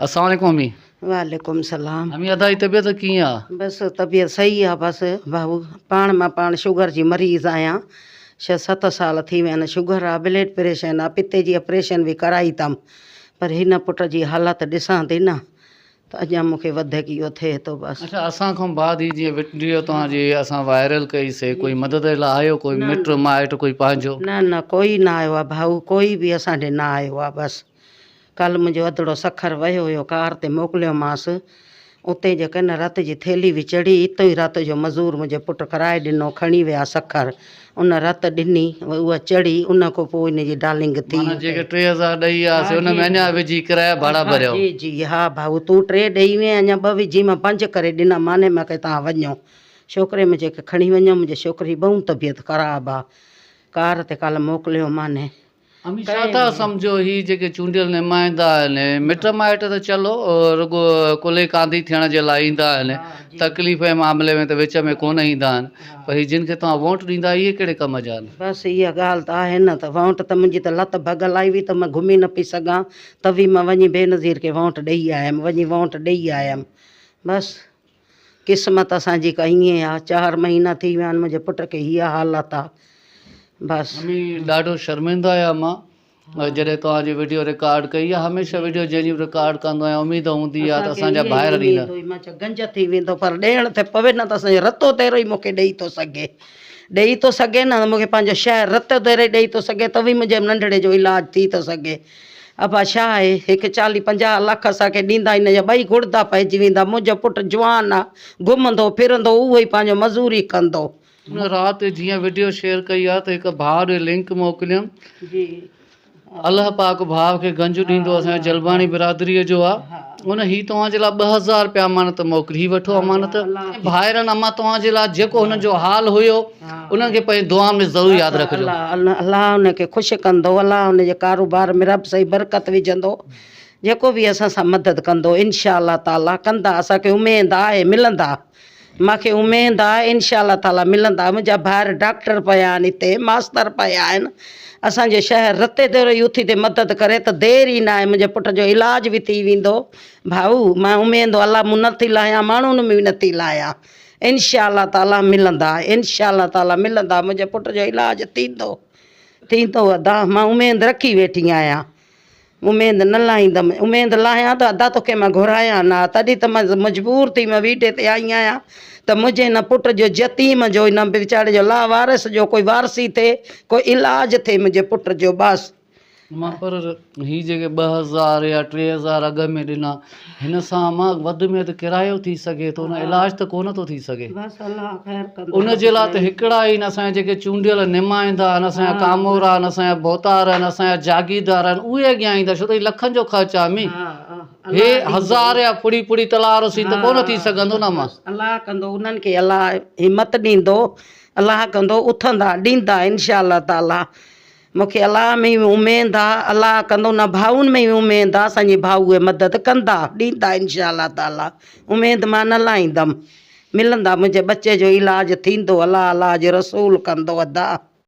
السلام عليڪم امي. وعليڪم السلام. امي ادا جي طبيعت ڪيئن آ. بس طبيعت صحيح آ بس ڀائو پاڻ مان پاڻ شگر جي مريض آهيان ڇهه ست سال ٿي ويا آهن شگر آ بليڊ پريشن آ پتي جي اپريشن به ڪرائي اٿم پر هن پٽ جي حالت ڏسان ٿي نه ته اڃا مون کي وڌيڪ اهو ٿئي ٿو بس. اڇا اسان کان بعد هي جيئن وڊيو توهان جي اسان وائرل ڪئي سي ڪوئي مدد لاء آيو ڪوئي مٽ مائٽ ڪوئي پنهنجو. نه نه ڪوئي نه آيو آ ڀائو ڪوئي به اسان ڏي نه آيو آ بس. ڪالهه منهنجو ادڙو سکر ويو هيو، ڪار تي موڪليومانس. اتي جي ڪنھن رت جي ٿيلهي به چڙهي، اتو ئي رت جو مزور منهنجي پٽ ڪرائي ڏنو، کڻي ويا سکر. ان رت ڏني، اها چڙهي، ان کان پوء ان جي ڊالنگ ٿي. معنيٰ جيڪي 3000 ڏئي ويا سي ان ۾ اڃا وجهي ڪرايا ڀاڙا ڀريو. جي جي ها ڀائو، تون ٽي ڏئي وئين، اڃا ٻه وجهي مان پنج ڪري ڏنا ماني، مان ڪي توهان وڃو. ڇوڪري منهنجي کي کڻي وڃو، منهنجي ڇوڪري جي بهون طبيعت خراب آ. ڪار تي ڪالهه موڪليو ماني. اوهين ڇا ٿا سمجهو هي جيڪي چونڊيل نمائندا آهن مٽ مائٽ ته چلو رڳو ڪلهي ڪانڌي ٿيڻ جي لاء ايندا آهن تڪليف جي معاملي ۾ ته وچ ۾ ڪونه ايندا آهن پر هي جن کي توهان ووٽ ڏيندا اهي ڪهڙي ڪم جا آهن. بس اها ڳالهه ته آهي نه ته ووٽ ته منهنجي ته لت ڀڳل آئي هئي ته مان گهمي نه پئي سگهان ته به مان وڃي بينظير کي ووٽ ڏئي آيم وڃي ووٽ ڏئي آيم بس قسمت اسان جي ڪا ائين آ چار مهينا ٿي ويا آهن منهنجي پٽ کي هيء حالت آ بس. ممي ڏاڍو شرمندو آهيان مان جڏهن توهان جي وڊيو رڪارڊ ڪئي آ هميشه وڊيو جنهن جي به رڪارڊ ڪندو آهيان اميد هوندي آ ته اسان جا ڀائر ڏيندا. مان چيو گنج ٿي ويندو پر ڏيڻ تي پوي نه ته اسان جو رتو تيرو ئي مون کي ڏئي ٿو سگهي ڏئي ٿو سگهي نه مون کي پنهنجو شهر رتو تيرو ئي ڏئي ٿو سگهي ته به منهنجي ننڍڙي جو علاج ٿي ٿو سگهي ابا ڇا آهي هڪ چاليهه 50 لک اسان کي ڏيندا هن جا ٻئي گڙدا پئجي ويندا منهنجو پٽ جوان آ گهمندو ڦرندو اهو ئي پنهنجو مزوري ڪندو. ان رات جيئن وڊيو شيئر ڪئي آ ته هڪ ڀاء ڏي لنڪ موڪليم الله پاڪ ڀاء کي گنج ڏيندو اسان جي جلباڻي برادري جو آ ان هي توهان جي لاء 2000 رپيا امانت موڪلي هي وٺو امانت ڀائرن امان توهان جي لاء جيڪو هنن جو حال هيو انهن کي پنهنجي دعائن ۾ ضرور ياد رکجو. الله ان کي خوش ڪندو الله ان جي ڪاروبار ۾ رب سائين برڪت وجهندو جيڪو به اسان سان مدد ڪندو انشاء الله تعالي ڪندا اسان کي اميد آهي ملندا مان کي اميد آهي انشاء الله تعالي ملندا منهنجا ڀائر ڊاڪٽر پيا آهن هتي ماستر پيا آهن اسان جو شهر رتي ديرو ئي اٿي تي مدد ڪري ته دير ئي ناهي منهنجي پٽ جو علاج به ٿي ويندو ڀائو مان اميد الله مون نه ٿي لاهيان ماڻهن ۾ به نه ٿي لاهيان انشاء الله تعالي ملندا انشاء الله تعالي ملندا منهنجي پٽ جو علاج ٿيندو ٿيندو ادا مان اميد رکي ويٺي آهيان اميد نه لاهيندم، اميد لاهيان ته ادا توکي مان گهرايان نه ها، تڏهن ته مان مجبور ٿي مان ويڊي تي آئي آهيان ته منهنجي هن پٽ جو يتيم جو هن ويچاري جو لاوارث جو ڪوئي وارثي ٿئي، ڪوئي علاج ٿئي منهنجي پٽ جو بس. مان پر هي جيڪي 2000 يا 3000 اڳ ۾ ڏنا هن سان مان وڌ ۾ وڌ ڪرايو ٿي سگهي ٿو نه علاج ته ڪونه ٿو ٿي سگهي. بس الله خير ڪندو. ان جي لاء ته هڪڙا ئي آهن اسان جا جيڪي چونڊيل نمائندا آهن اسان جا ڪامورا آهن اسان جا ڀوتار آهن اسان جا جاگيردار آهن اهي اڳيان ايندا ڇو ته هي لکن جو خرچ آهي امي هي هزار يا ڦڙي ڦڙي تلاء وارو سين ته ڪونه ٿي سگهندو نه امان. الله ڪندو انهن کي الله همت ڏيندو الله ڪندو اٿندا ڏيندا انشاء الله تعالي مون کي الله ۾ ئي اميد آ الله ڪندو نه ڀائن ۾ ئي اميد آ اسان جي ڀائو اهي مدد ڪندا ڏيندا انشاء الله تعالي اميد مان نه لاهيندم ملندا منهنجي ٻچي جو علاج ٿيندو الله الله جو رسول ڪندو ادا.